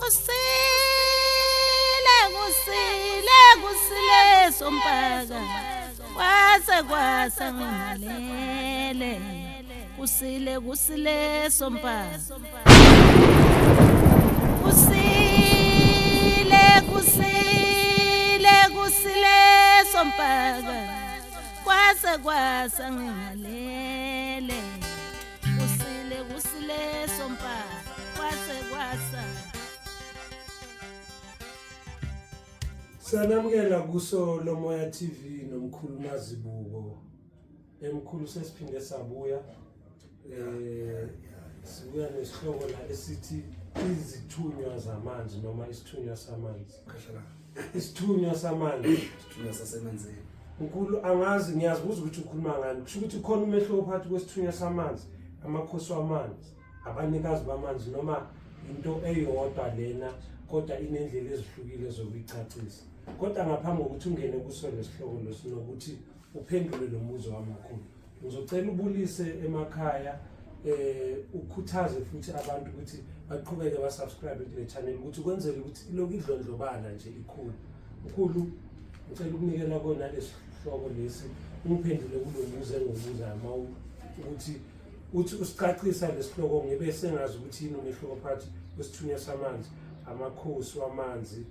Kusile, kusile, kusile sompaka, kwase kwasa ngimalele. Kusile, kusile sompaka. Kusile, kusile, kusile sompaka, kwase kwasa ngingalele. Kusile, kusile sompaka, kwase kwasa. Siyanamukela kuso lomoya TV nomkhulu Mazibuko. Emkhulu, sesiphinde sabuya. Sibuya nesihloko la esithi izithunywa zamanzi noma isithunywa samanzi. Isithunywa samanzi. Isithunywa sasemanzini. Mkhulu, angazi, ngiyazibuza ukuthi ukhuluma ngani. Kusho ukuthi khona umehluko phakathi kwesithunywa samanzi, amakhosi wamanzi, abanikazi bamanzi, noma into eyodwa lena kodwa inendlela ezihlukile zokuyicacisa? Kodwa ngaphambi kokuthi ungene kuso lesihloko lesi nokuthi uphendule lo mbuzo wami, mkhulu, ngizocela ubulise emakhaya, ukhuthaze futhi abantu ukuthi baqhubeke ba-subscribe kule channel ukuthi kwenzele ukuthi ilokhu idlondlobala nje ikhulu. Mkhulu, ngicela ukunikela kona lesihloko lesi, ungiphendule kulo mbuzo engiwubuzayo ma ukuthi uthi usicacisa lesihloko ngibe sengazi ukuthi yini umehluko phakathi kwesithunywa samanzi, amakhosi wamanzi,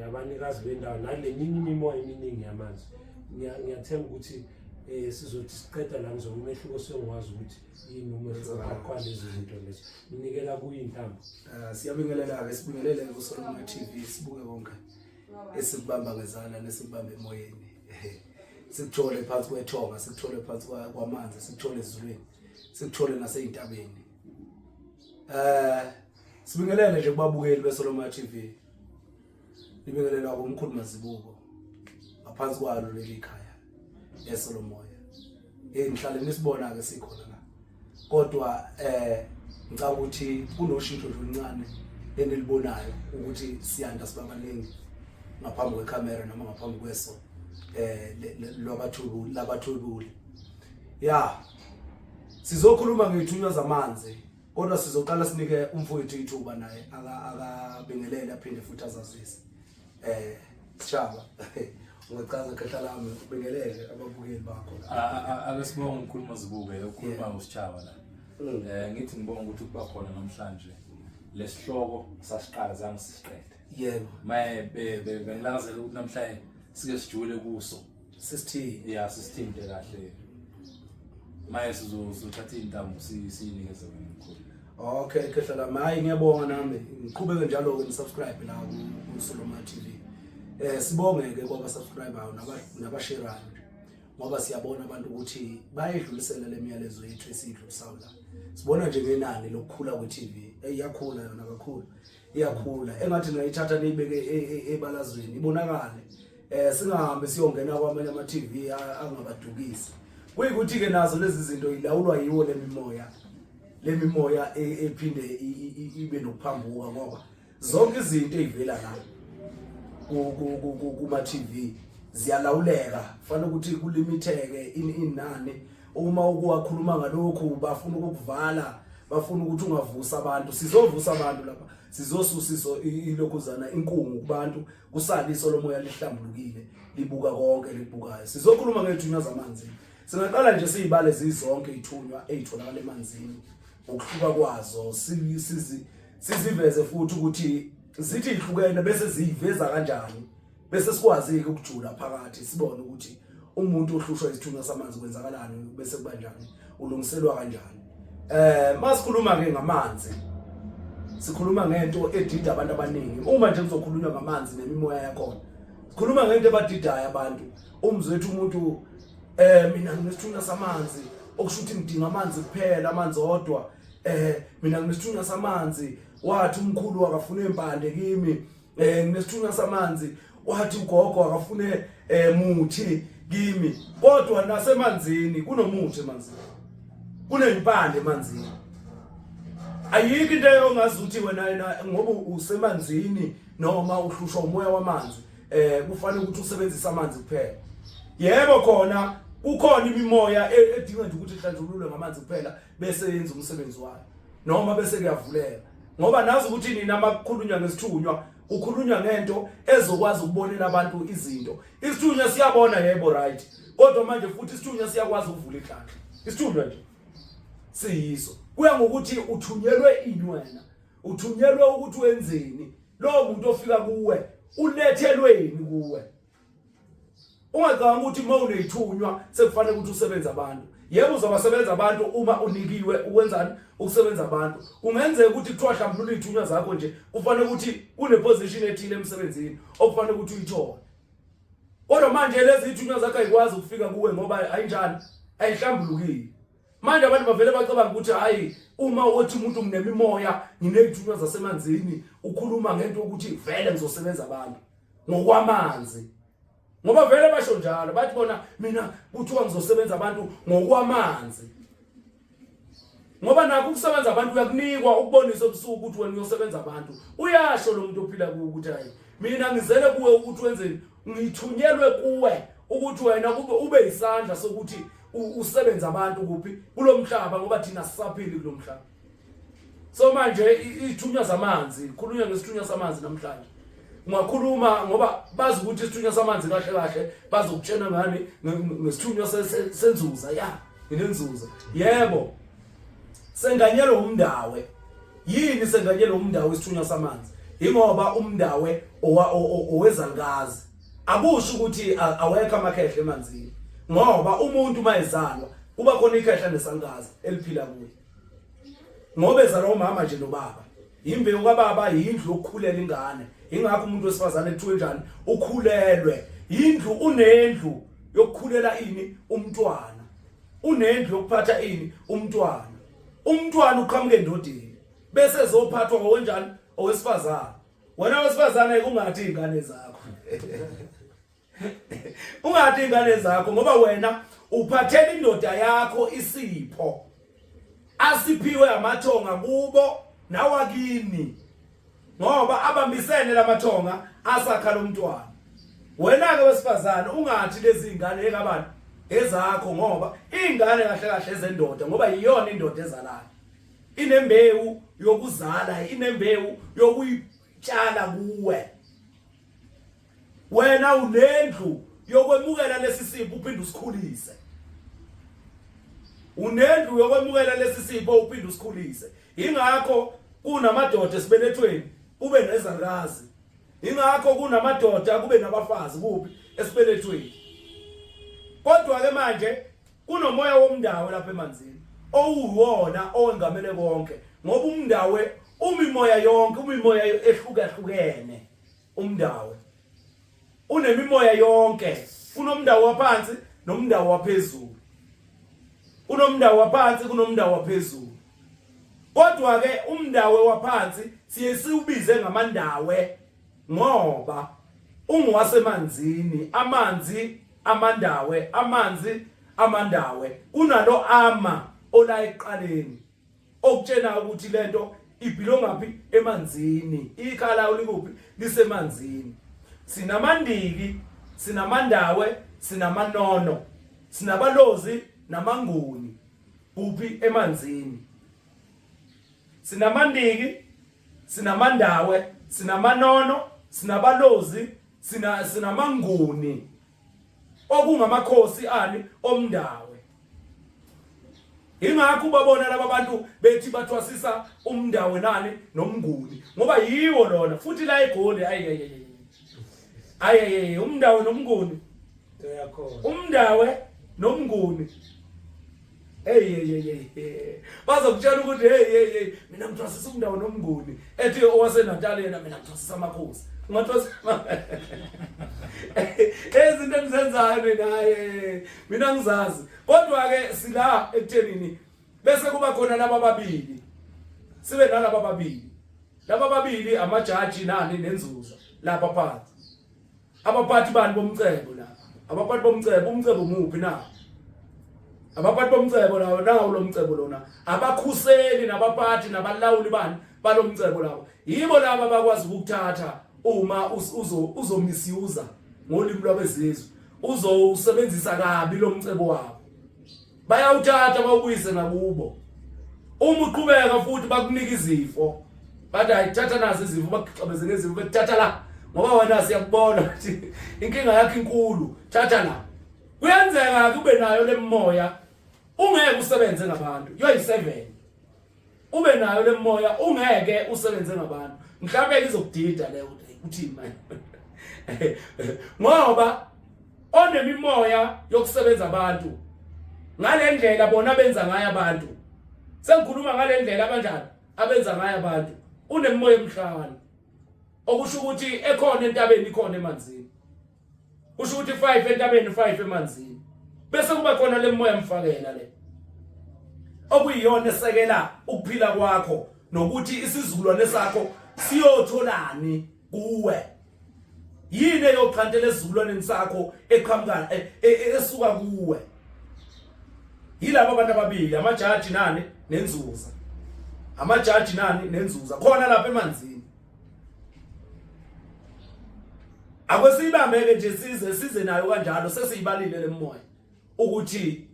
abanikazi bendawo nale minye imimoya eminingi yamanzi. Ngiyathemba ukuthi sizothi siqeda la ngizobe umehluko sengiwazi ukuthi yini umehluko phakathi kwalezi zinto lezi. Nginikela kuyo intambo. Siyabingelela-ke, sibingelele kuSolomon TV, sibuke konke esikubamba ngezandla nesikubamba emoyeni, sikuthole phansi kwethonga, sikuthole phansi kwamanzi, sikuthole ezulwini, sikuthole nasey'ntabeni. Sibingelele nje kubabukeli beSolomon TV, nibingelelwa kumkhulu Mazibuko ngaphansi kwalo leli khaya leSolomoya. Hey, ngihlale nisibona ke sikhona la, kodwa ngicabanga ukuthi kunoshintsho nje oluncane enilibonayo ukuthi siyanda, sibabaningi ngaphambi kwekhamera noma ngaphambi kweso lwabathubu labathubuli. Ya, sizokhuluma ngezithunywa zamanzi, kodwa sizoqala sinike umfowethu ithuba naye akabingelele aphinde futhi azazise. Sishaba, ungachaza khehla lami, ubingelele ababukeli bakho. Ake sibonge umkhulu Mazibuko, ukhuluma usitshaba la. Ngithi ngibonga ukuthi ukuba khona namhlanje. Lesihloko sasiqala zange sisiqede. Maye bengilangazela ukuthi namhlanje sike sijule kuso. Sisithini? Ya, sisithinte kahle. Maye sizothatha iy'ntambo siyinikeze wena, mkhulu. Okay, khehla lami, hayi, ngiyabonga nami. Ngiqhubeke njalo ke ni-subscribe la ku Solomon TV. Sibonge ke kwaba subscribe-ayo nabasherayo nje. Ngoba siyabona abantu ukuthi bayedlulisela le miyalezo yethu esiyidlulisayo la. Sibona nje ngenani lokukhula kwe-TV. Iyakhula yona kakhulu. Iyakhula. Engathi ningayithatha niyibeke ebalazweni ibonakale. Singahambi siyongena kwamanye ama TV angabadukisi. Kuyikuthi ke nazo lezi zinto ilawulwa yiwo lemimoya. Lemimoya ephinde ibe nokuphambuka, ngoba zonke izinto ezivela la kuma TV ziyalawuleka, fanele ukuthi kulimitheke inani. Uma ukuwakhuluma ngalokhu, bafuna ukukuvala, bafuna ukuthi ungavusa abantu. Sizovusa abantu lapha, sizosusa ilokhuzana, inkungu kubantu, kusale iso lomoya lihlambulukile, libuka konke libukayo. Sizokhuluma ngezithunywa zamanzi. Singaqala nje siyibale zizonke izithunywa ezitholakala emanzini ngokuhluka kwazo, siziveze futhi ukuthi zithi ihlukene bese ziyiveza kanjani, bese sikwazi ke ukujula phakathi sibone ukuthi umuntu ohlushwa isithunywa samanzi kwenzakalani, bese kuba njani, ulungiselwa kanjani. Masikhuluma ke ngamanzi, sikhuluma ngento edida abantu abaningi. Uma nje kuzokhulunywa ngamanzi nemimoya yakhona, sikhuluma ngento ebadidayo abantu. Umzwethu umuntu, mina nginesithunywa samanzi, okusho ukuthi ngidinga amanzi kuphela, amanzi odwa. Mina nginesithunywa samanzi, wathi umkhulu akafune impande kimi. Nginesithunywa samanzi, wathi ugogo akafune muthi kimi. Kodwa nasemanzini kunomuthi, emanzini kunempande, emanzini ayikho into ongazi ukuthi wena yena ngoba usemanzini noma uhlushwa umoya wamanzi, kufanele ukuthi usebenzise amanzi kuphela. Yebo, khona kukhona imimoya edinga nje ukuthi ihlanjululwe ngamanzi kuphela bese yenza umsebenzi wayo noma bese kuyavuleka. Ngoba nazi ukuthi nina makukhulunywa ngesithunywa kukhulunywa ngento ezokwazi ukubonela abantu izinto. Isithunywa siyabona yebo right. Kodwa manje futhi isithunywa siyakwazi ukuvula inhlanhla. Isithunywa nje siyiso. Kuya ngokuthi uthunyelwe ini wena. Uthunyelwe ukuthi wenzeni. Lowo muntu ofika kuwe ulethelweni kuwe. Ungacabanga ukuthi uma uneyithunywa sekufanele ukuthi usebenze abantu. Yebo uzobasebenza abantu uma unikiwe ukwenzani ukusebenza abantu. Kungenzeka ukuthi kuthiwa hlambulula izithunywa zakho nje kufanele ukuthi kune position ethile emsebenzini okufanele ukuthi uyithole. Kodwa manje lezi zithunywa zakho ayikwazi ukufika kuwe ngoba ayinjani ayihlambulukile. Manje abantu bavele bacabanga ukuthi hayi uma uthi umuntu nginemimoya nginezithunywa zasemanzini ukhuluma ngento ukuthi vele ngizosebenza abantu. Ngokwamanzi ngoba vele basho njalo bathi bona mina kuthiwa ngizosebenza abantu ngokwamanzi ngoba nakho ukusebenza abantu uyakunikwa ukubonisa obusuku ukuthi wena uyosebenza abantu uyasho lo muntu ophila kuwe ukuthi hayi mina ngizele kuwe ukuthi wenzeni ngithunyelwe kuwe ukuthi wena kube ube isandla sokuthi usebenze abantu kuphi kulomhlaba ngoba thina sisaphili kulomhlaba. So manje izithunywa zamanzi, khulunywa ngesithunywa samanzi namhlanje. Ungakhuluma ngoba bazi ukuthi isithunywa samanzi kahle kahle bazokutshena ngani ngesithunywa senzuza ya nginenzuza. Yebo. Senganyelwe umndawe. Yini senganyelwe umndawe isithunywa samanzi? Ingoba umndawe owezalukazi. Akusho ukuthi awekho amakhehle emanzini. Ngoba umuntu mayezalwa kuba khona ikhehla nesalukazi eliphila kuye. Ngoba ezalwa umama nje nobaba. Imbewu kababa yindlu yokukhulela ingane. Ingakho umuntu wesifazane kuthiwa njani ukhulelwe. Yindlu unendlu yokukhulela ini umntwana. Unendlu yokuphatha ini umntwana. Umntwana uqhamuka endodeni bese ezophathwa ngowenjani owesifazane. Wena wesifazane ungathi ingane zakho. Ungathi ingane zakho ngoba wena uphathela indoda yakho isipho asiphiwe amathonga kubo nawakini ngoba abambisene lamathonga asakha lomntwana. Wena ke wesifazane ungathi lezi ingane ekabani ezakho ngoba ingane kahle kahle ezendoda ngoba iyona indoda ezalayo inembewu yokuzala inembewu yokuyitshala kuwe. Wena unendlu yokwemukela lesi sipho uphinde usikhulise. Unendlu yokwemukela lesi sipho uphinde usikhulise. Ingakho kunamadoda esibelethweni kube nezalukazi. Ingakho kunamadoda kube nabafazi kuphi esibelethweni. Kodwa ke manje kunomoya womndawo lapha emanzini owuwona owengamele konke ngoba umndawe umimoya yonke umimoya ehlukahlukene. Umndawe unemimoya yonke, kunomndawo waphansi nomndawo waphezulu, kunomndawo waphansi kunomndawo waphezulu. Kodwa ke umndawe waphansi siye siwubize ngamandawe ngoba ungowasemanzini, amanzi amandawe, amanzi amandawe kunalo ama ola ekuqaleni. Okutshena ukuthi lento ibhilongaphi emanzini, ikhala likuphi lisemanzini. Sinamandiki, sinamandawe, sinamanono, sinabalozi namanguni kuphi emanzini. Sinamandiki, sinamandawe, sinamanono, sinabalozi, sina sinamanguni okungamakhosi ani omndawe. Ingakho ubabona laba bantu bethi bathwasisa umndawe nani nomnguni ngoba yiwo lona futhi la eGoli ayi ayi ayi ayi umndawe nomnguni umndawe nomnguni. Hey hey hey hey bazokutshela ukuthi hey hey hey mina ngithwasisa umndawo nomnguni ethi owaseNatal yena mina ngithwasisa amakhosi ungathwasisa ezinto engizenzayo mina mina ngizazi. Kodwa ke sila ekuthenini bese kuba khona laba ababili, sibe nalaba ababili, laba ababili amajaji nani nenzuza lapha phansi. Abaphathi bani bomcebo la? Abaphathi bomcebo, umcebo muphi na? Abaphathi bomcebo lawo nawo lo mcebo lona. Abakhuseli nabaphathi nabalawuli bani balomcebo lawo. Yibo laba abakwazi ukuthatha uma uzo uzomisuse ngolimi lwabezizwe. Uzowusebenzisa kabi lo mcebo wabo. Bayawuthatha bawubuyise ngakubo. Uma uqhubeka futhi bakunika izifo. Bathi ayithatha nazo izimvu bagixabeze ngezimvu bethatha la ngoba wena siyakubona ukuthi inkinga yakho inkulu thatha la. Kuyenzeka kube nayo lemoya ungeke usebenze ngabantu. Yoyi7. Ube nayo lemoya ungeke usebenze ngabantu. Mhlawumbe izokudida leyo ukuthi uthini manje. Ngoba onemimoya yokusebenza abantu ngalendlela bona benza ngayo abantu. Sengikhuluma ngalendlela abanjani abenza ngayo abantu unemimoya emihlanu okusho ukuthi ekhona entabeni ikhona emanzini kusho ukuthi 5 entabeni 5 emanzini bese kuba khona lemoya mfakela le okuyiyona esekela ukuphila kwakho nokuthi isizukulwane sakho siyotholani kuwe yini eyochantela esizukulwaneni sakho eqhamuka e, e, e, esuka kuwe yilabo abantu ababili amajaji nani nenzuza amajaji nani nenzuza khona lapha emanzini akwesiyibambeke nje size size nayo kanjalo sesiyibalile lemoya ukuthi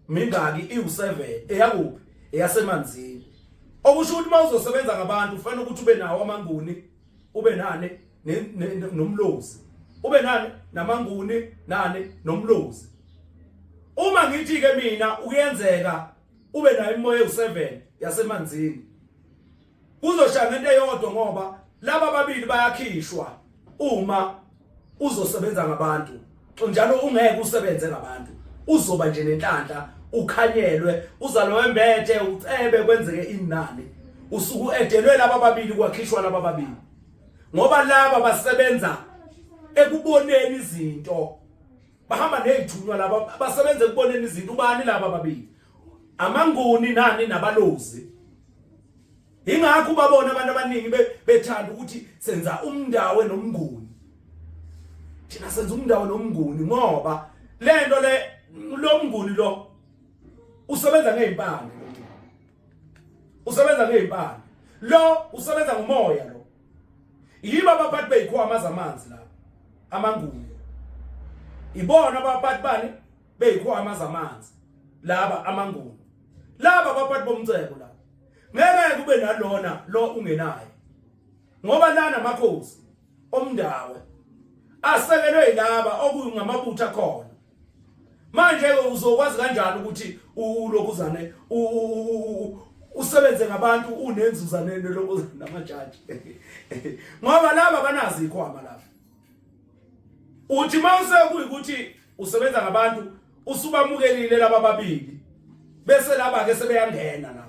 mingaki iwu7 eyakuphi eyasemanzini okusho ukuthi uma uzosebenza ngabantu ufanele ukuthi ube nawo amanguni ube nani nomlozi ube nani namanguni nani nomlozi uma ngithi ke mina ukuyenzeka ube nayo imoya ewu7 yasemanzini kuzoshaya ngento eyodwa ngoba laba ababili bayakhishwa uma uzosebenza ngabantu njalo ungeke usebenze ngabantu uzoba nje nenhlanhla ukhanyelwe uzalwe wembethe ucebe kwenzeke inani usuku edelwe laba ababili kwakhishwa laba ababili ngoba laba basebenza ekuboneni izinto bahamba nezithunywa laba basebenza ekuboneni izinto ubani laba ababili amanguni nani nabalozi Ingakho ubabona abantu abaningi bethanda ukuthi senza umndawe nomnguni. Thina senza umndawe nomnguni ngoba lento le lo mnguni lo usebenza ngezimpande. Usebenza ngezimpande. Lo usebenza ngomoya lo. Yibo abaphathi bezikhwama zamanzi la. Amanguni. Ibona abaphathi bani bezikhwama zamanzi. Laba amanguni. Laba abaphathi bomcebo laba. Ngeke kube nalona lo ungenayo. Ngoba lana amakhosi omndawe asekelwe yilaba okungamabutho akhona. Manje uzokwazi kanjani ukuthi ulokuzane usebenze ngabantu unenzuza nelokuzana namajaji. Ngoba laba banazi ikhwama laba. Uthi mawuse kuyikuthi usebenza ngabantu usubamukelile laba babili bese laba ke sebeyangena lapha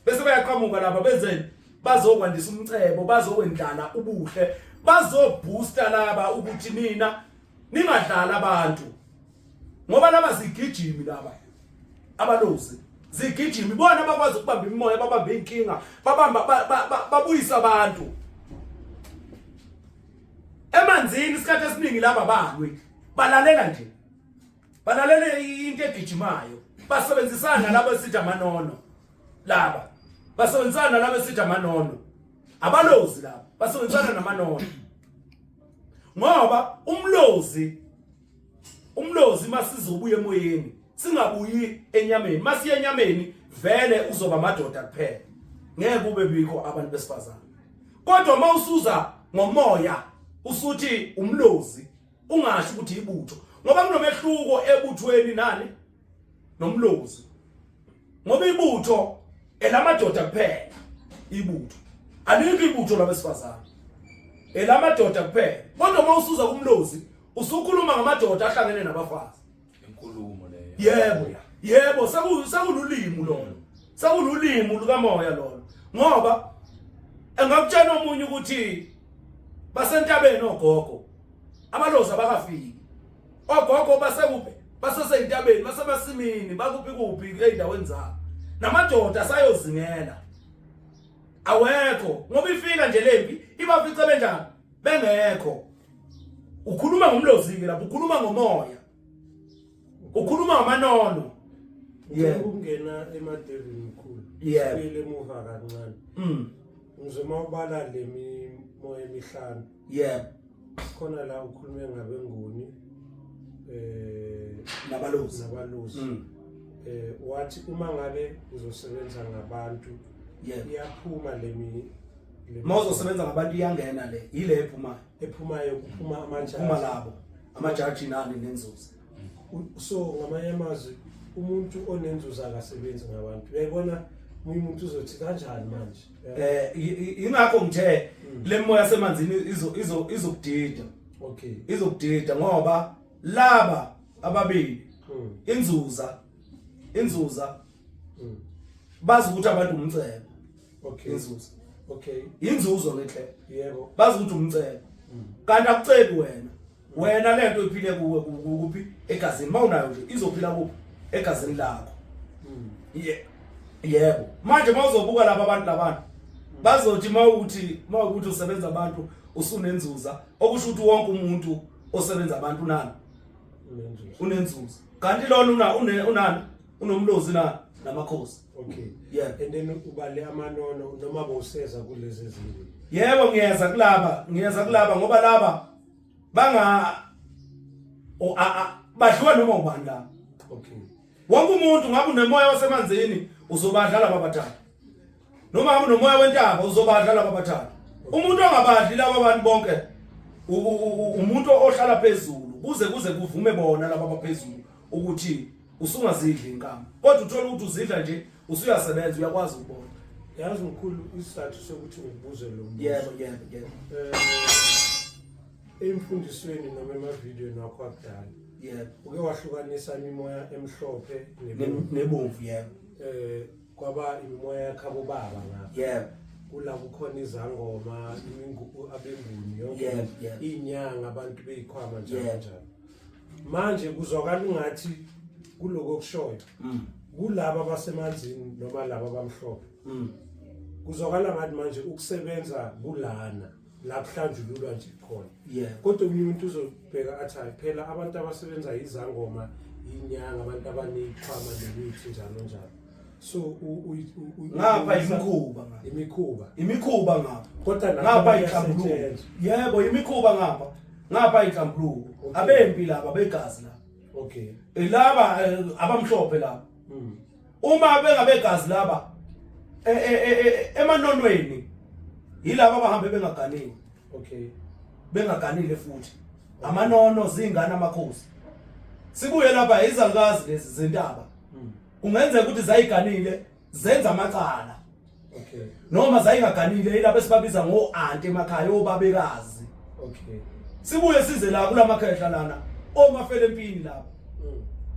bese bayaqhamuka lapha benzeni bazokwandisa umcebo bazokwendlala ubuhle bazobooster laba ukuthi nina ningadlala abantu ngoba laba zigijimi laba abalozi zigijimi bona abakwazi ukubamba imimoya babamba inkinga babamba babuyisa abantu emanzini isikhathi esiningi laba balwi balalela nje balalele into egijimayo basebenzisana labo esithi amanono laba basebenzisana labo esithi amanono abalozi laba basebenzisana namanono ngoba umlozi umlozi masizobuya emoyeni singabuyi enyameni masiye enyameni vele uzoba amadoda kuphela ngeke kube bikho abantu besifazane kodwa mawusuza ngomoya usuthi umlozi ungasho ukuthi ibutho ngoba kunomehluko ebuthweni nani nomlozi ngoba ibutho elamadoda kuphela ibutho alikho ibutho labesifazane elamadoda kuphela kodwa uma usuza kumlozi usukhuluma ngamadoda ahlangene nabafazi inkulumo leyo yebo yebo sekululimi lolo sekululimi lukamoya lolo ngoba engakutshela omunye ukuthi basentabeni ogogo abalozi abakafiki ogogo basekuphi basesentabeni basemasimini bakuphi kuphi ey'ndaweni zabo namadoda asayozingela awekho ngoba ifika nje lempi ibafice benjani bengekho ukhuluma ngomlozi-ke lapho ukhuluma ngomoya ukhuluma ngamanono yebo ukungena emadevini mkhulu yebo sibuyele emuva kancane ngizwe uma ubala le mimoya emihlanu yebo khona la ukhulume ngabenguni eh nabalozi nabalozi eh wathi uma ngabe uzosebenza ngabantu yebo iyaphuma le Mawuzosebenza ngabantu iyangena le, ile ephumayo. Ephumayo kuphuma amajaji. Kuphuma labo amajaji nani nenzuza. So ngamanye amazwi umuntu onenzuza akasebenzi ngabantu. Uyayibona omunye umuntu uzothi kanjani manje? Ingakho ngithe le moya semanzini izo izo izokudida. Okay. Izokudida ngoba laba ababili inzuza bazi ukuthi abantu umcebo. Okay. Inzuzo. Okay. Inzuzo ngenhle. Yebo. Bazi ukuthi umcebo. Kanti akucebi wena. Wena lento iphile kuwe kuphi egazini mawunayo nje izophila kuphi egazini lakho. Yebo. Manje mawuzobuka laba abantu labantu bazothi mawukuthi usebenza abantu usunenzuza okusho ukuthi wonke umuntu osebenza abantu unani unenzuza. Kanti lona unani unomlozi na namakhosi. Okay. Yeah. And then ubale amanono noma bowuseza kulezi ezinye. Yebo ngiyeza kulaba ngoba laba banga badliwa noma ubani la. Okay. Wonke umuntu ngabe unemoya wasemanzini uzobadla laba bathathu. Noma ngabe unomoya wentaba uzobadla laba bathathu. Umuntu ongabadli laba abantu bonke umuntu ohlala phezulu kuze kuvume bona laba abaphezulu ukuthi usungazidli inkamba. Kodwa uthola ukuthi uzidla nje usuyasebenza uyakwazi ukubona. Yazi mkhulu isizathu sokuthi ngibuze lo mbuzo. Yebo yebo yebo. Emfundisweni noma emavidiyweni wakho akudala. Yebo. Uke wahlukanisa imimoya emhlophe nebomvu yebo. Kwaba imimoya yakhabo baba ngapha. Yebo. Kula kukhona izangoma, abenguni yonke inyanga abantu beyikhwama njalo njalo. Manje kuzwakala ungathi kuloko okushoyo. Kulaba abasemanzini noma laba abamhlophe. Kuzwakala ngathi manje ukusebenza kulana la kuhlanjululwa nje khona. Kodwa omunye umuntu uzobheka athi hayi phela abantu abasebenza izangoma, inyanga, abantu abaneyikhwama nemithi njalo njalo. So ngapha imikhuba ngapha. Imikhuba. Imikhuba ngapha. Kodwa ngapha inhlambuluko. Yebo imikhuba ngapha. Ngapha inhlambuluko. Abempi laba begazi laba. Okay. Laba abamhlophe laba. Uma bengabegazi laba emanonweni yilaba abahambe bengaganile. Okay. Bengaganile futhi. Amanono zingane amakhosi. Sibuye lapha izalukazi lezi zentaba. Kungenzeka ukuthi zayiganile zenza amacala. Okay. Noma zayingaganile ilabo esibabiza ngo-anti emakhaya obabekazi. Okay. Sibuye size la kulamakhehla lana omafele empini laba.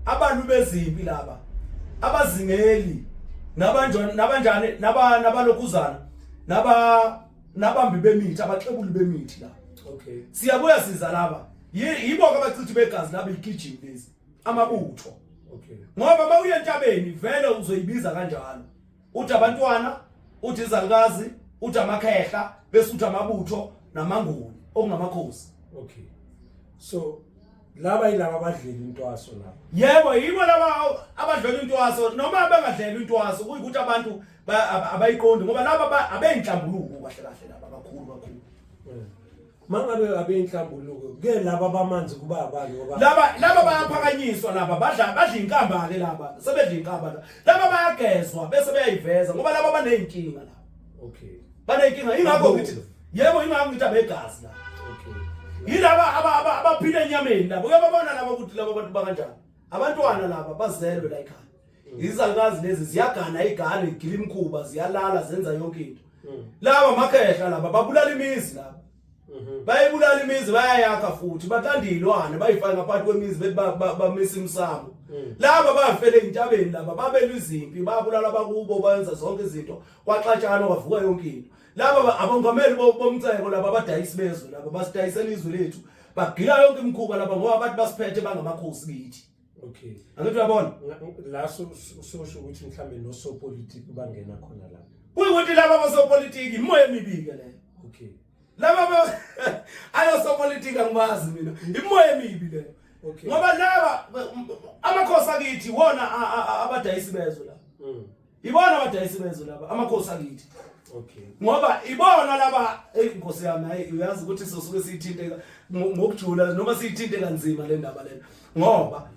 Abantu bezimpi laba. Abazingeli nabanjani nabalokhuzana nabambi bemithi abaxebuli bemithi la. Okay. Siyabuya siza laba. Yibo abachithi begazi laba igijimi lezi. Amabutho. Okay. Ngoba mawuye entabeni vele uzoyibiza kanjalo. Uthi abantwana, uthi izalukazi, uthi amakhehla, bese uthi amabutho namanguni okungamakhosi. Okay. So laba yilaba abadlela intwaso laba. Yebo, yibo laba abadlela intwaso noma bengadlela intwaso kuyikuthi abantu abayiqondi ngoba laba abenhlambuluko kahle kahle laba kakhulu kakhulu. Mangabe abenhlambuluko ke laba bamanzi kuba abani ngoba laba bayaphakanyiswa laba badla inkamba ke laba sebedla inkamba laba bayagezwa bese beyayiveza ngoba laba baneyinkinga laba. Okay. Baneyinkinga ingakho ngithi yebo ingakho ngithi abegazi la. Okay. Yilaba abaphila enyameni labo uyababona laba ukuthi laba abantu bakanjani. Abantwana laba bazelwe la ekhaya. Izalukazi lezi ziyagana igane igila imkhuba ziyalala zenza yonke into. Laba makhehla laba babulala imizi laba. Bayibulala imizi bayayakha futhi bathanda izilwane bayifaka ngaphansi kwemizi bethi bamisa imsamo. Laba bafele entabeni laba babelwa izimpi babulala abakubo bayenza zonke izinto kwaxatshana kwavuka yonke into. Laba abongameli bomcebo laba abadayisi bezwe laba basidayisela izwe lethu bagila yonke imikhuba laba ngoba abantu basiphethe bangamakhosi kithi. Okay. Angithi uyabona? La sosho ukuthi mhlambe nosopolitiki bangena khona lapha. Kuyikuthi laba abasopolitiki imoya emibi ke leyo. Okay. Laba ayosopolitiki angibazi mina. Imoya emibi leyo. Okay. Ngoba laba amakhosi akithi wona abadayisi bezwe la. Ibona abadayisi bezwe laba amakhosi akithi. Okay. Ngoba ibona laba inkosi yami hayi uyazi ukuthi sosuke siyithinte ngokujula noma siyithinte kanzima le ndaba lena. Ngoba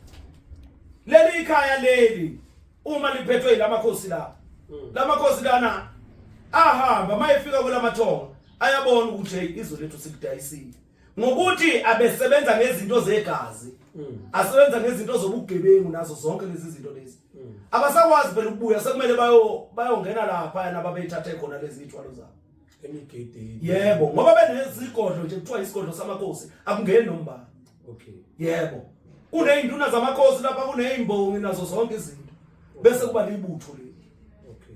leli ikhaya leli uma liphethwe yilamakhosi la. Lamakhosi lana Ahamba mayefika kwelamathonga ayabona ukuthi hey, izwe lethu silidayisile ngokuthi abesebenza ngezinto zegazi, asebenza ngezinto zobugebengu nazo zonke lezi zinto lezi. Abasakwazi phela ukubuya, sekumele bayongena lapha yana babeyithathe khona lezi ithwalo zabo emigedeni. Yebo, ngoba benezigodlo nje kuthiwa isigodlo samakhosi, akungeni nombani. Okay. Yebo, kuney'nduna zamakhosi lapha, kuneyimbongi nazo zonke izinto, bese kuba libutho leli. Okay,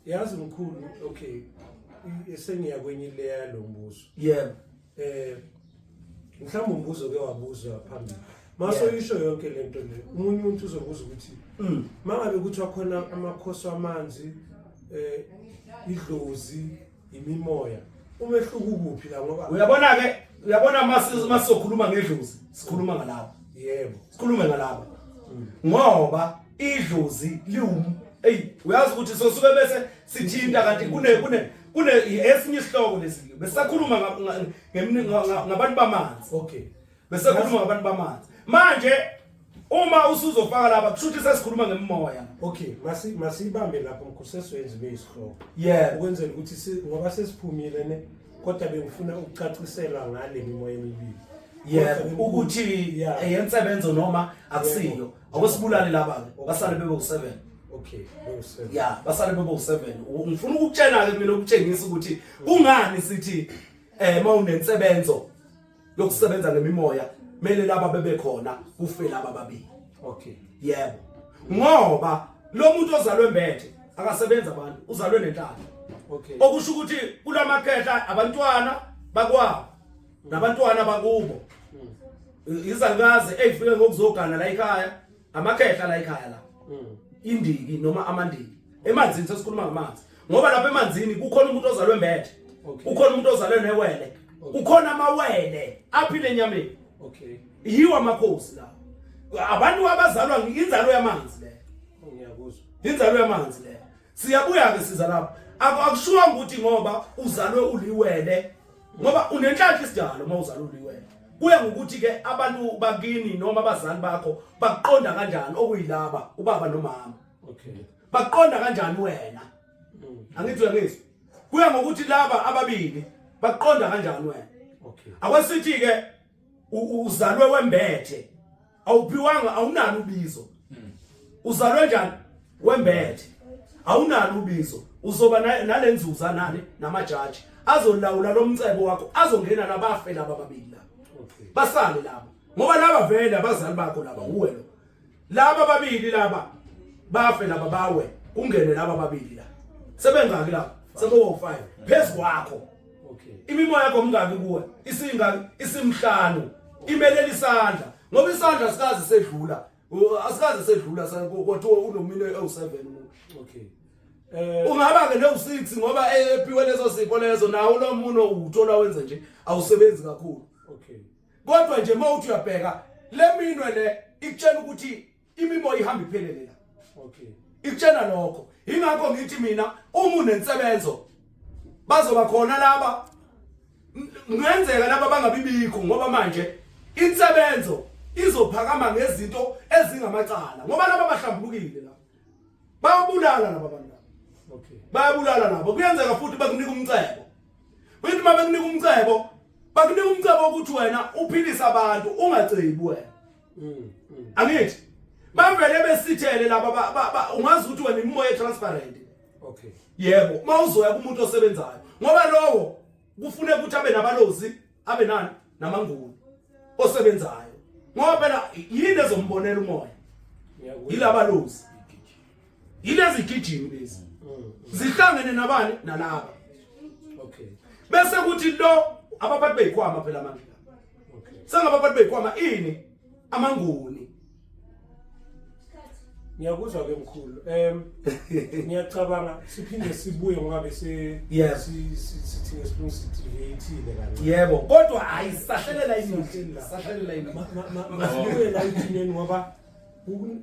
yazi mkhulu, okay, sengiya kwenye ileya lo mbuzo. Yebo. Mhlawumbe umbuzo ke wabuzwa phambili. Masoyisho yonke lento le, umunye umuntu uzobuza ukuthi mangabe kuthiwa khona amakhosi amanzi, idlozi, imimoya, umehluko ukuphi la? Ngoba Uyabona ke, uyabona masizokhuluma ngedlozi, sikhuluma ngalabo. Yebo. Sikhulume ngalabo. Ngoba idlozi liwum, hey, uyazi ukuthi sosuke bese sithinta kanti kune esinye isihloko lesi. Besakhuluma ngabantu bamanzi. Okay. Besakhuluma ngabantu bamanzi. Manje uma usuzofaka lapha kusho ukuthi sesikhuluma ngemimoya. Okay, masibambe lapho mkhulu, sesiwenze ibe isihloko. Yebo. Ukwenzela ukuthi ngoba sesiphumile ne, kodwa bengifuna ukucaciselwa ngale mimoya emibili. Yebo, ukuthi eyensebenzo noma akusiyo. Akusibulale laba ke, basale bebe u7. Okay, bebe u7. Yeah, basale bebe u7. Ngifuna ukukutshela ke mina, ukutshengisa ukuthi kungani sithi mawunensebenzo yokusebenza ngemimoya kumele laba bebe khona, kufe laba babili. Okay. Yebo. Ngoba lo muntu ozalwe embethe akasebenza abantu, uzalwe nenhlanhla. Okay. Okusho ukuthi kulamakhehla abantwana bakwabo nabantwana bakubo. Izalukazi ezifike ngokuzogana la ekhaya, amakhehla la ekhaya la. Indiki noma amandiki. Emanzini sesikhuluma ngamanzi. Ngoba lapha emanzini kukhona umuntu ozalwe embethe. Kukhona umuntu ozalwe newele. Kukhona amawele aphile enyameni. Okay. Yiwo amakhosi la. Abantu abazalwa inzalo yamanzi le. Ngiyakuzwa. Inzalo yamanzi le. Siyabuya ke siza lapha. Akushuwa ukuthi ngoba uzalwe uliwele, ngoba unenhlanhla isidalo uma uzalwe uliwele. Kuya ngokuthi ke abantu bakini noma abazali bakho bakuqonda kanjani, okuyilaba ubaba nomama. Okay. Bakuqonda kanjani wena? Angithi uyangizwa? Kuya ngokuthi laba ababili bakuqonda kanjani wena. Okay. Akwesithi ke uzalwe wembethe, awuphiwanga, awunalo ubizo. Uzalwe njani? Wembethe, awunalo ubizo. Uzoba nalenzuza nani namajaji azolawula lomcebo wakho, azongena labafe laba ababili laba. Okay. Basale laba, ngoba laba vele abazali bakho laba, uwe lo. Laba ababili laba bafe laba, bawe, kungene laba ababili la. Sebengaki laba? Sebe-5 phezu kwakho. Okay. Imimoya yakho mingaki kuwe? Isingaki? Isimhlanu. Imelela isandla, ngoba isandla sikaze sedlula, asikaze sedlula, kwathiwa unomino ewu7 umuntu. Okay. Ungaba ke no6 ngoba ephiwe leso sipho leso, nawo lo muno uthola wenze nje awusebenzi kakhulu. Okay. Kodwa nje mawuthi uyabheka le minwe le ikutshela ukuthi imimoya ihamba iphelele la. Okay. Ikutshela lokho. Ingakho ngithi mina uma unensebenzo bazoba khona laba, kungenzeka laba bangabibikho, ngoba manje insebenzo izophakama ngezinto ezingamacala, ngoba laba bahlambulukile la. Bayabulala laba bantu. Okay. Bayabulala nabo. Kuyenzeka futhi bakunika umcebo. Uthi uma bekunika umcebo, bakunika umcebo ukuthi wena uphilise abantu, ungacebi wena. Angithi bavele besithele laba, ungazi ukuthi wena imimoya transparent. Okay. Yebo, mawuzoya kumuntu osebenzayo, ngoba lowo kufuneka ukuthi abe nabalozi, abe nani namanguni osebenzayo, ngoba phela yini ezombonela umoya? Yilabalozi, yilezi gijimi lezi zihlangene nabani nalaba. Okay. Bese kuthi lo abaphathi beyikhwama phela manje. Okay. Sengabaphathi beyikhwama ini amanguni. Ngiyakuzwa ke mkhulu. Ngiyacabanga siphinde sibuye ngoba bese sithi ngesilungu sithi deviate kancane. Yebo, kodwa hayi sahlelela imithi, sahlelela imithi. Masibuye la ithuneni ngoba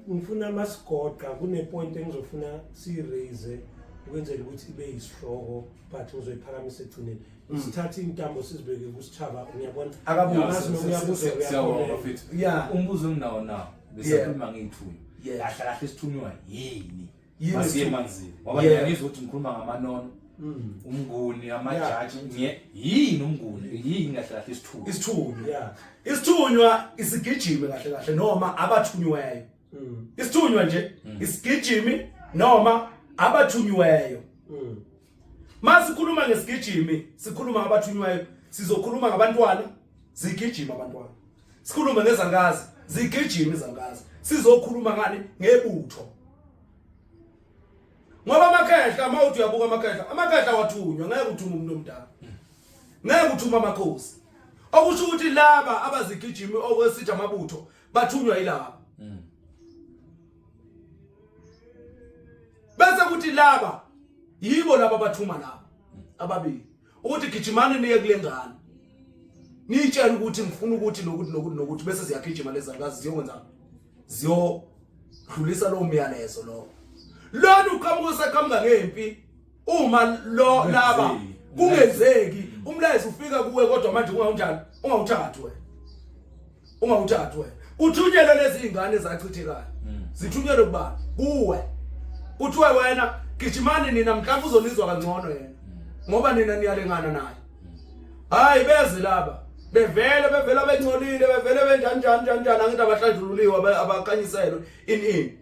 ngifuna masigoqa kune point engizofuna si raise ukwenzela ukuthi ibe yisihloko, but ngizoyiphakamisa egcineni. Sithathe intambo sizibeke kusithaba, ngiyabona. Akabuze. Angazi noma uyabuza, Siyabonga uyakholelwa. bafethu. Yeah. Umbuzo enginawo nawo, besakhuluma ngeyithunywa. Yeah. Kahle kahle isithunywa yini? Yini Masiye isithunywa? emanzini. Ngoba Yeah. ngiyangizwa ukuthi ngikhuluma ngamanono. Umnguni amajaji ngiye yini umnguni yini kahle kahle isithunywa Isithunywa. Yeah. Isithunywa isigijimi kahle kahle noma abathunyiweyo. Isithunywa nje isigijimi noma abathunyiweyo. Masikhuluma ngesigijimi, sikhuluma ngabathunyiweyo, sizokhuluma ngabantwana, zigijima abantwana. Sikhulume ngezalukazi, zigijima izalukazi. Sizokhuluma ngani? Ngebutho. Ngoba amakhehla, uma uthi uyabuka amakhehla, amakhehla awathunywa, ngeke uthume umuntu omdala. Ngeke uthume amakhosi. Okusho ukuthi laba abazigijimi okwesithi amabutho bathunywa yilaba. Bese kuthi laba yibo laba abathuma laba ababili ukuthi gijimani niye kule ngane niyitshela ukuthi ngifuna ukuthi nokuthi nokuthi nokuthi, bese ziyagijima lezi zalukazi ziyokwenza, ziyodlulisa lowo myalezo lowo. Lona uqhamuka usaqhamuka ngempi uma lo laba kungenzeki umlayezo ufika kuwe, kodwa manje ungawunjani, ungawuthathi wena, ungawuthathi wena. Uthunyelwe lezi ingane ezachithekayo, zithunyelwe kubani? Kuwe. Kuthiwe wena gijimani nina, mhlawumbe uzonizwa kangcono yena ngoba nina niyalingana naye. Hayi, beze laba bevele bevela bengcolile, bevele benjani njani njani njani, angithi abahlanjululiwe, abakhanyiselwe in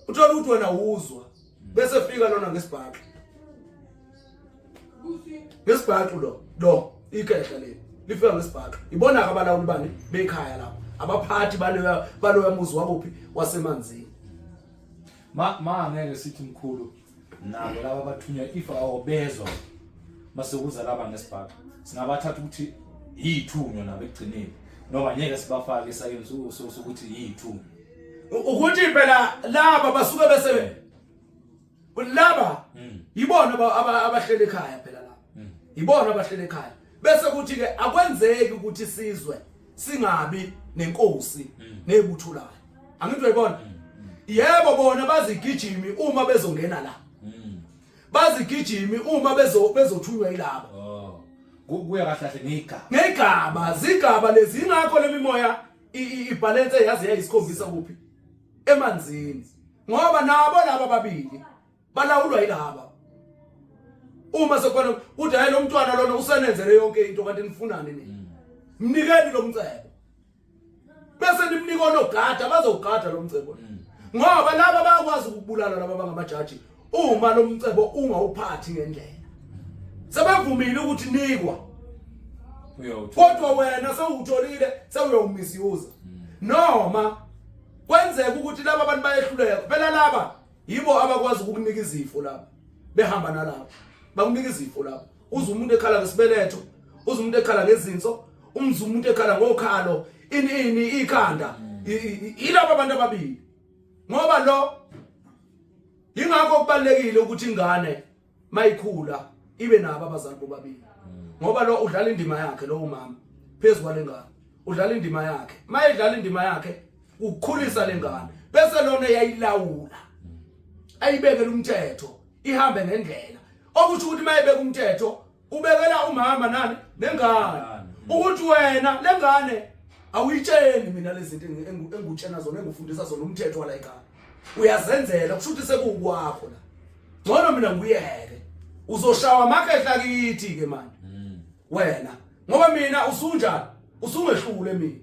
uthola ukuthi wena uzwa bese fika lona ngesibhaxu, ngesibhaxu lo ikhehla leli lifika ngesibhaxu. Ibona ke abalawuli bani bekhaya lapho, abaphathi baloya muzi wakuphi, wasemanzini. Ma ngeke sithi mkhulu nabo laba abathunywa if awobezwa mase kuza laba ngesibhaxu, singabathatha ukuthi yithunywa nabo ekugcineni, noma ngeke sibafake esakeni sokuthi yithunywa? Ukuthi phela laba basuke bese laba yibona abahleli ekhaya phela laba, yibona abahleli ekhaya. Bese kuthi ke akwenzeki ukuthi sizwe singabi nenkosi nebutho layo, angithi uyayibona? Yebo, bona bazigijimi uma bezongena la, bazigijimi uma bezothunywa yilaba. Oh, kuya kahle kahle ngegaba. Ngegaba, zigaba lezi. Ingakho lemimoya ibalance yaze yayisikhombisa kuphi, emanzini, ngoba nabo laba babili balawulwa yilaba. Uma sekukhona uthi hayi, lo mntwana lona usenenzele yonke into, kanti nifunani nina? Mnikeni lo mcebo bese nimnika onogada, bazowugada lo mcebo, ngoba laba bayakwazi ukubulala laba bangamajaji uma lo mcebo ungawuphathi ngendlela. Sebevumile ukuthi nikwa, kodwa wena sewutholile, sewuyawumisuse, noma kwenzeka ukuthi laba abantu bayehluleka. Phela laba yibo abakwazi ukukunika izifo laba, behamba nalabo bakunika izifo laba. Uze umuntu ekhala ngesibeletho, uze umuntu ekhala ngezinso, umze umuntu ekhala ngokhalo, ini ini, ikhanda, yilabo abantu ababili. Ngoba lo ingakho kubalekile ukuthi ingane mayikhula ibe nabo abazali bobabili, ngoba lo udlala indima yakhe, lo umama phezulu kwalengane udlala indima yakhe. Mayidlala indima yakhe ukukhulisa lengane, bese lona yayilawula, ayibekele umthetho, ihambe ngendlela. Okusho ukuthi mayibeka umthetho ubekela umama nani nengane, ukuthi wena lengane awuyitsheli mina lezi zinto engutshena zona, engufundisa zona umthetho wala ekhaya, uyazenzela. Kusho ukuthi sekukwakho la, ngcono mina ngiyeke, uzoshawa amakhehla kithi ke manje wena, ngoba mina usunjani, usungehlule mina.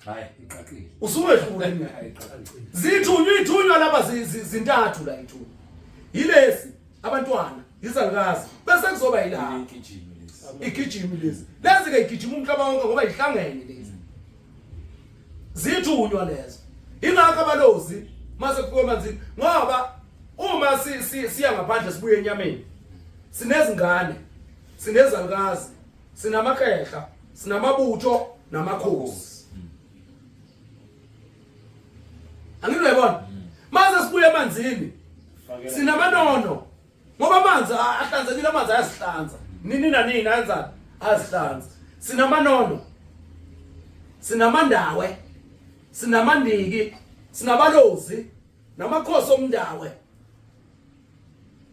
Hayi, iqaqile. Usungehlule mina. Hayi, iqaqile. Zithunywa, ithunywa laba zintathu la. Ithunywa yilesi, abantwana, izalukazi, bese kuzoba yilaba Igijimi lesi. Igijimi lezi ke igijima umhlaba wonke ngoba ihlangene lezi zithunywa lezo. Ingakho abalozi mase kufika emanzini, ngoba uma siya ngaphandle sibuye enyameni, sinezingane, sinezalukazi, sinamakhehla, sinamabutho namakhosi, angithi uyayibona? Mase sibuye emanzini sinamanono, ngoba amanzi ahlanzekile, amanzi ayazihlanza nini nanini, ayenzani, ayazihlanza. Sinamanono, sinamandawe, sinamandiki, sinabalozi namakhosi omndawe,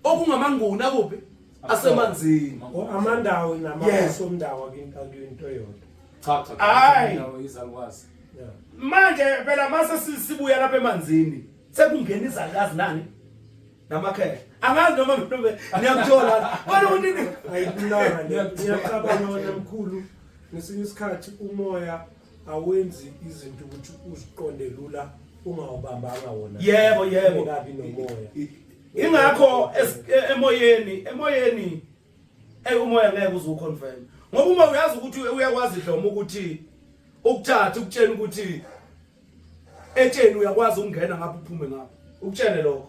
okungamanguni akuphi, asemanzini. O, amandawo namakhosi omndawo akuyinto eyodwa? Cha cha. Hayi. Indawo izalukazi. Yeah. Manje phela mase sibuya lapha emanzini, sekungena izalukazi nani namakhehla. Angazi noma mhlawumbe niyakuthola kodwa ukuthi Ayikulanga le. Ngiyacabanga wena mkhulu, ngesinye isikhathi umoya awenzi izinto ukuthi uziqonde lula ungawubambanga wona. Yebo, yebo. Ungekabi nomoya. Ingakho emoyeni umoya ngeke uze uconfirm, ngoba uma uyazi ukuthi uyakwazi Dlomo ukuthi ukuthatha ukutshela ukuthi etsheni uyakwazi ukungena ngapha uphume ngapha, ukutshele lokho,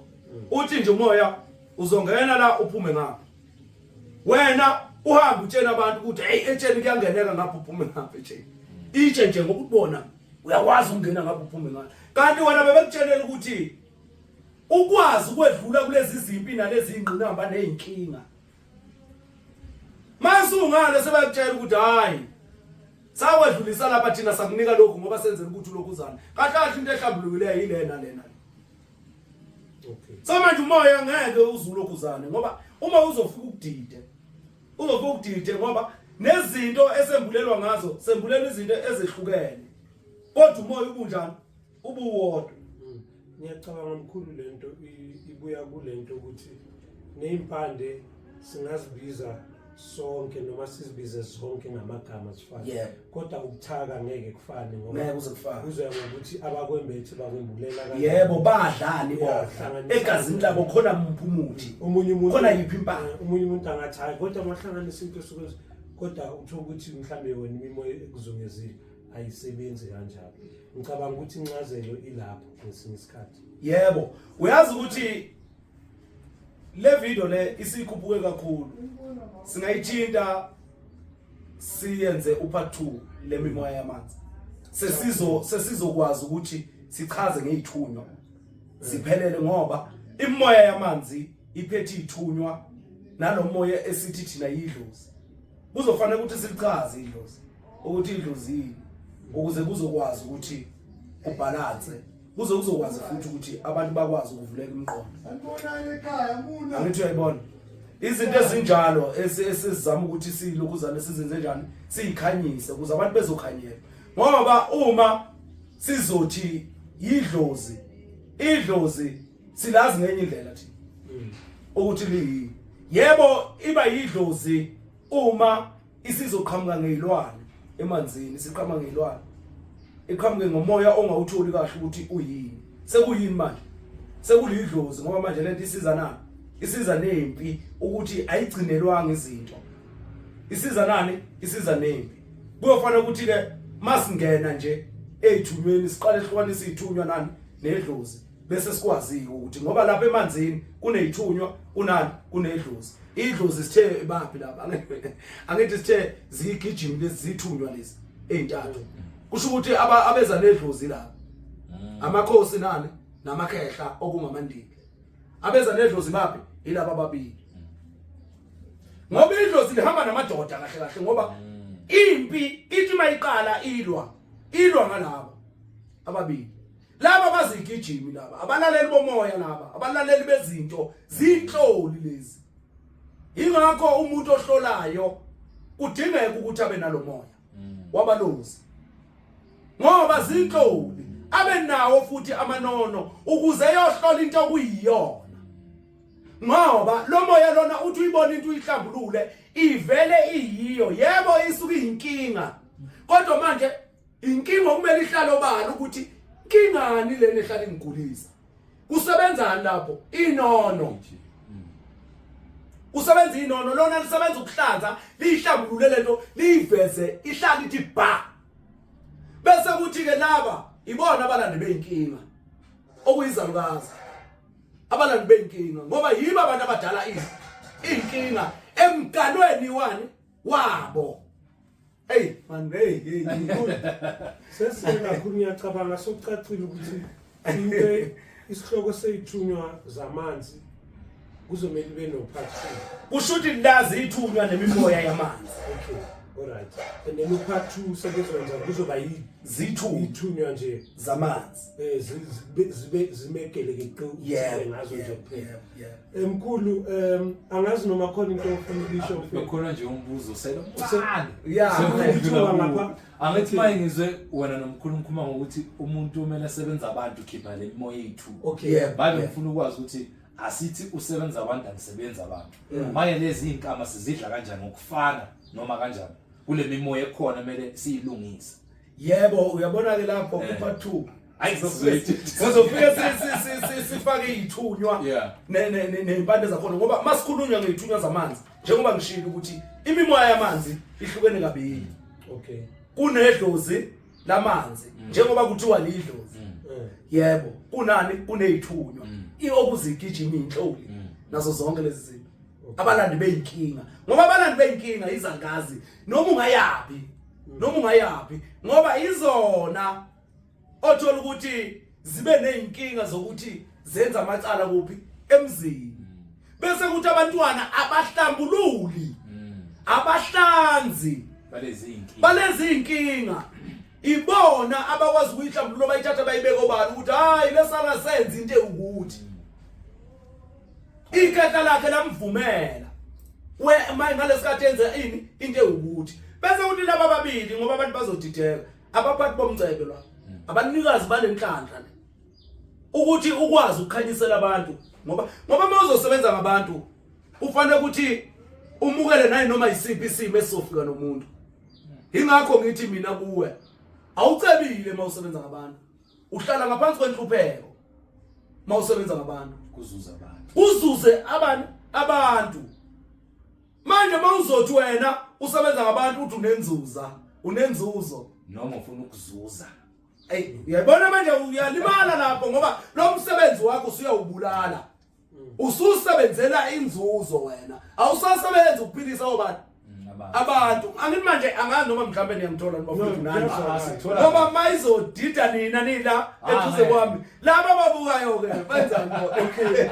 uthi nje umoya uzongena la uphume ngapha, wena uhambe utshela abantu ukuthi hey, etsheni kuyangeneka ngapha uphume ngapha etsheni, itshe nje ngokubona uyakwazi ukungena ngapha uphume ngapha, kanti wena bebekutshelela ukuthi ukwazi ukwedlula kulezi zimpi nalezi ingqinamba nezinkinga. Mase ungale sebakutshela ukuthi hayi, sakwedlulisa lapha thina, sakunika lokhu ngoba senzela ukuthi lokhu uzana kahle kahle, into ehlambulukileyo yilena lena. So manje umoya ngeke uzulokhu uzane, ngoba uma uzofika ukudide, uzofika ukudide, ngoba nezinto esembulelwa ngazo sembulelwa izinto ezehlukene, kodwa umoya ubunjani? Ubuwodwa. Ngiyacabanga mkhulu lento ibuya kulento ukuthi nezimpande singazibiza sonke noma sizibize zonke ngamagama zifane, kodwa ukuthaka ngeke kufane, ngoba Ngeke kuze kufane. Kuzoya ngokuthi abakwembethe bakwembulela kanjani. Yebo, badlani bona? Hlanganisa. Egazini labo khona muphi umuthi? Omunye umuntu Khona yiphi impande? Omunye umuntu angathi hayi, kodwa mahlanganisa into esuke, kodwa uthola ukuthi mhlambe wena imimoya ekuzungezile ayisebenzi kanjalo. Ngicabanga ukuthi incazelo ilapho ngesinye isikhathi. Yebo, uyazi ukuthi le video le isikhuphuke kakhulu, singayithinta siyenze upart 2 le mimoya yamanzi, sesizokwazi ukuthi sichaze ngezithunywa ziphelele, ngoba imoya yamanzi iphethe ithunywa nalomoya esithi thina yidlozi. Kuzofanele ukuthi silichaze idlozi, ukuthi idlozi yini, ukuze kuzokwazi ukuthi kubalance, kuze kuzokwazi futhi ukuthi abantu bakwazi ukuvuleka imiqondo. Angithi uyayibona izinto ezinjalo esizama ukuthi silokhuzane sizenze njani, siyikhanyise ukuze abantu bezokhanyela, ngoba uma sizothi yidlozi, idlozi silazi ngenye indlela thina ukuthi liyini. Yebo, iba yidlozi uma isizoqhamuka ngezilwane emanzini, isiqhamuka ngezilwane, iqhamuke ngomoya ongawutholi kahle ukuthi uyini, sekuyini manje, sekulidlozi, ngoba manje lento isiza nani? Isiza nempi, ukuthi ayigcinelwanga izinto, isiza nani? Isiza nempi. Kuyofanele ukuthi ke masingena nje ezithunyweni siqale hlukanisa izithunywa nani nedlozi, bese sikwazi ukuthi ngoba lapha emanzini kunezithunywa, kunani, kunedlozi. Idlozi sithe baphi lapha? Angithi sithe ziyigijimi lezi zithunywa lezi ezintathu, kusho ukuthi abeza nedlozi lapha amakhosi nani namakhehla okungamandiki. Abeza nedlozi baphi? Yilaba ababili, ngoba idlozi lihamba namadoda kahle kahle, ngoba impi ithi mayiqala ilwa ngalabo ababili laba bazigijimi, laba abalaleli bomoya, laba abalaleli bezinto zinhloli lezi. Ingakho umuntu ohlolayo kudingeka ukuthi abe nalomoya wabalozi, ngoba zinhloli, abe nawo futhi amanono ukuze eyohlola into okuyiyona, ngoba lo moya lona uthi uyibona into uyihlambulule ivele iyiyo. Yebo, isuke iyinkinga, kodwa manje inkinga okumele ihlale obala ukuthi inkingani lena ehlala ingigulisa. Kusebenzani lapho? Inono. Kusebenza inono, lona lisebenza ukuhlanza, liyihlambulule lento, liyiveze ihlale ithi ba, bese kuthi ke laba ibona abalandi beyinkinga, okuyizalukazi, abalandi beyinkinga, ngoba yibo abantu abadala inkinga emganweni wani wabo. Hey man, hey hey. Sesike kakhulu, ngiyacabanga sokucacile ukuthi into isihloko seyithunywa zamanzi kuzomele ibe no part 2. Kusho ukuthi lazi ithunywa nemimoya yamanzi. Okay, alright. And then u-part 2 sebezokwenza kuzoba zithunywa ithunywa nje zamanzi. Zibe zimegelekeqe ngazo nje kuphela. Yebo. Emkhulu, angazi noma khona into ofuna ukuyisho. Bekhona nje umbuzo selomncane. Ithuba ngapha. Angithi maye ngizwe wena nomkhulu ngikhuluma ngokuthi umuntu kumele asebenze abantu khipha le mimoya ethu. Babe ngifuna ukwazi ukuthi Asithi usebenza abantu, angisebenza abantu. Manje lezi inkama sizidla kanjani ngokufana noma kanjani kule mimoya ekhona kumele siyilungise? Yebo, uyabona ke lapho ku part 2. Hayi, sizofike sifake izithunywa nezimpande zakhona, ngoba masikhulunywa ngezithunywa zamanzi, njengoba ngishilo ukuthi imimoya yamanzi ihlukene kabili. Okay. Kunedlozi lamanzi, njengoba kuthiwa lidlozi. Yebo, kunani kunezithunywa okuzigijima inhloli nazo zonke lezi zinto. Abalandi beyinkinga, ngoba abalandi beyinkinga izangazi noma ungayapi, noma ungayapi, ngoba izona othola ukuthi zibe nezinkinga zokuthi zenza amacala kuphi emzini, bese kuthi abantwana abahlambululi, abahlanzi balezi inkinga, ibona abakwazi ukuyihlambulula, bayithatha bayibeke obala ukuthi hayi lesana senze into ukuthi ikhehla lakhe lamvumela we manje ngalesikhathi enze ini into ewukuthi, bese kuthi laba ababili, ngoba abantu bazodideka, abaphathi bomcebe la, abanikazi balenhlanhla le, ukuthi ukwazi ukukhanyisela abantu, ngoba uma uzosebenza ngabantu ufanele ukuthi umukele naye noma isiphi isimo esizofika nomuntu. Ingakho ngithi mina kuwe awucebile uma usebenza ngabantu, uhlala ngaphansi kwenhlupheko uma usebenza ngabantu, kuzuza abantu, kuzuze abantu. Manje uma uzothi wena usebenza ngabantu uthi unenzuza, unenzuzo noma ufuna ukuzuza, ey uyayibona manje uyalimala lapho, ngoba lo msebenzi wakho usuyawubulala, ususebenzela inzuzo wena, awusasebenzi ukuphilisa obani abantu. Angithi manje angazi noma mhlawumbe niyangithola nibafuthu nani, ngoba mayizodida nina nila eduze kwami laba ababukayo ke benzani? Okay,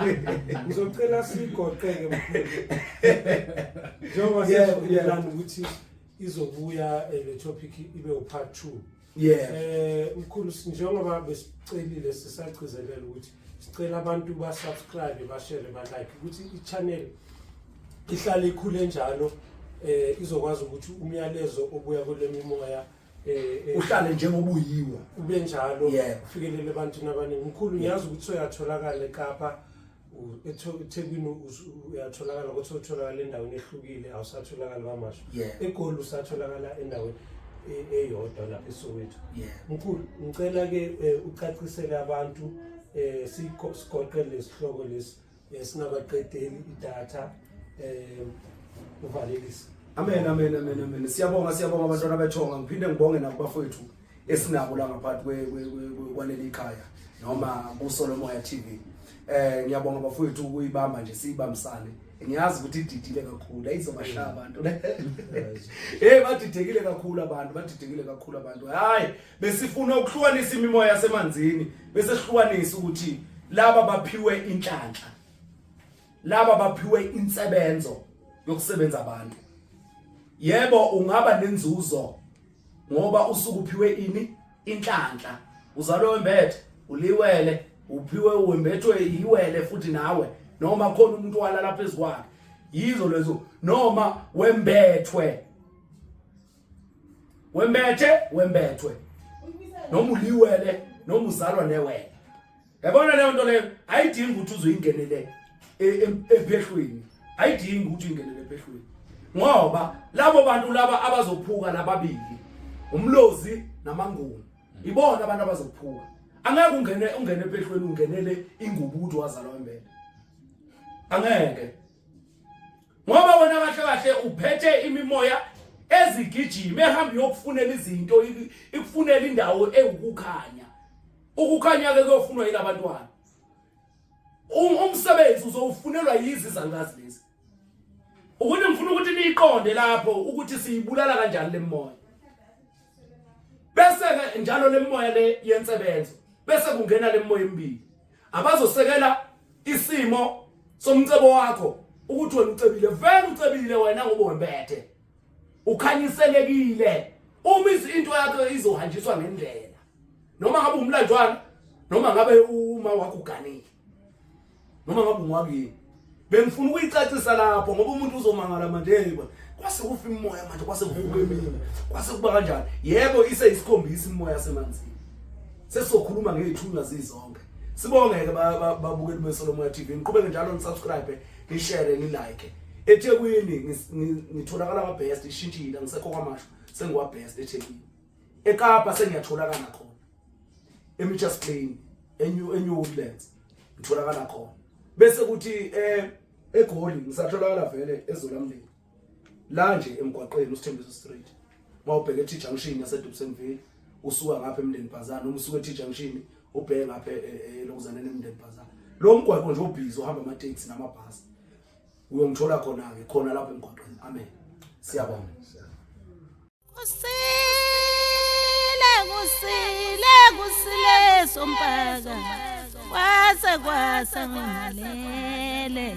ngizocela sigoqeke mkhulu, njengoba sesivumelana ukuthi izobuya le topic ibe u-part 2. Mkhulu, njengoba besicelile sisagcizelela ukuthi sicela abantu ba subscribe, ba share, ba like, ukuthi i-channel ihlale ikhule njalo, izokwazi ukuthi umyalezo obuya kule mimoya uhlale njengoba uyiwo, ube njalo, ufikelele ebantwini abaningi. Mkhulu, ngiyazi ukuthi uyatholakala eKapa, eThekwini uyatholakala, kodwa utholakala endaweni ehlukile, awusatholakali kwaMashu. EGoli usatholakala endaweni eyodwa lapha eSoweto. Mkhulu, ngicela ke ucacisele abantu, sigoqele lesihloko lesi, singabaqedeli idatha, uvalelise. Amen, amen, amen, amen. Siyabonga, siyabonga abantwana bethonga. Ngiphinde ngibonge nakubafowethu esinabo la ngaphansi kwaleli khaya noma kuSolomoya TV. Ngiyabonga bafowethu ukuyibamba nje siyibambisane. Ngiyazi ukuthi ididile kakhulu, ayizobashaya abantu. Hey, badidekile kakhulu abantu, badidekile kakhulu abantu. Hayi, besifuna ukuhlukanisa imimoya yasemanzini, bese sihlukanisa ukuthi laba baphiwe inhlanhla, laba baphiwe insebenzo yokusebenza abantu. Yebo, ungaba nenzuzo ngoba usukuphiwe ini inhlanhla, uzalwe wembethe, uliwele, uphiwe wembethwe iwele futhi nawe, noma khona umuntu walala phezu kwakhe, yizo lezo, noma wembethwe, wembethe, wembethwe, noma uliwele, noma uzalwa newele. Yabona leyo nto leyo ayidingi ukuthi uzoyingenele ephehlweni, ayidingi ukuthi uyingenele ephehlweni, ngoba labo bantu laba abazophuka lababili, umlozi namanguni, ibona abantu abazophuka. Angeke ungene ephehlweni ungenele ingubo ukuthi wazalwa wembethe, angeke, ngoba wena kahle kahle uphethe imimoya ezigijima ehamba iyokufunela izinto, ikufunela indawo ewukukhanya. Ukukhanya ke kuyofunwa yilabantwana. Umsebenzi uzowufunelwa yizi izalukazi lezi. Ukuthi ngifuna ukuthi niyiqonde lapho ukuthi siyibulala kanjani lemoya. Bese ke njalo lemoya le yensebenzo, bese kungena lemoya emibili abazosekela isimo somcebo wakho, ukuthi wena ucebile, vele ucebile wena ngoba wembethe, ukhanyiselekile. Uma into yakho izohanjiswa ngendlela, noma ngabe umlanjwana, noma ngabe uma wakho uganile, noma ngabe ungwakini. Bengifuna ukuyicacisa lapho ngoba umuntu uzomangala manje, hey, kwase kufa imimoya manje, kwase kuvuka eminye, kwase kuba kanjani? Yebo, ise isikhombisa imimoya semanzini. Sesizokhuluma ngezithunywa zizonke. Sibonge ke babukeli beSolomoya TV, niqhubeke njalo ni-subscribe, ni-share, ni-like. EThekwini ngitholakala kwa Best, ishintshile, ngisekho kwamasho, sengiwa Best eThekwini. eKapa sengiyatholakala khona, eMitchells Plain, eNew Woodlands ngitholakala khona. Bese kuthi eGoli ngisatholakala vele eZolamlilo la nje emgwaqeni uSithembiso Street, mawubheke eT Junction yaseDobsonville usuka ngapha eMndeni Bazaar, noma usuka eT Junction ubheke ngapha elokuzaneni eMndeni Bazaar, lo mgwaqo nje obhizi ohamba ama-taxi namabhasi, uyongithola khona-ke khona lapho emgwaqeni. Amen, siyabonga. Kusile, kusile, kusile sompaka, kwase kwasa ngingalele.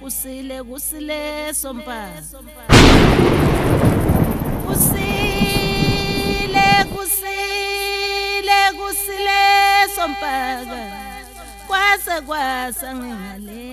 Kusile, kusile sompaka, kusile, kusile, kusile sompaka, kwase kwasa ngingalele.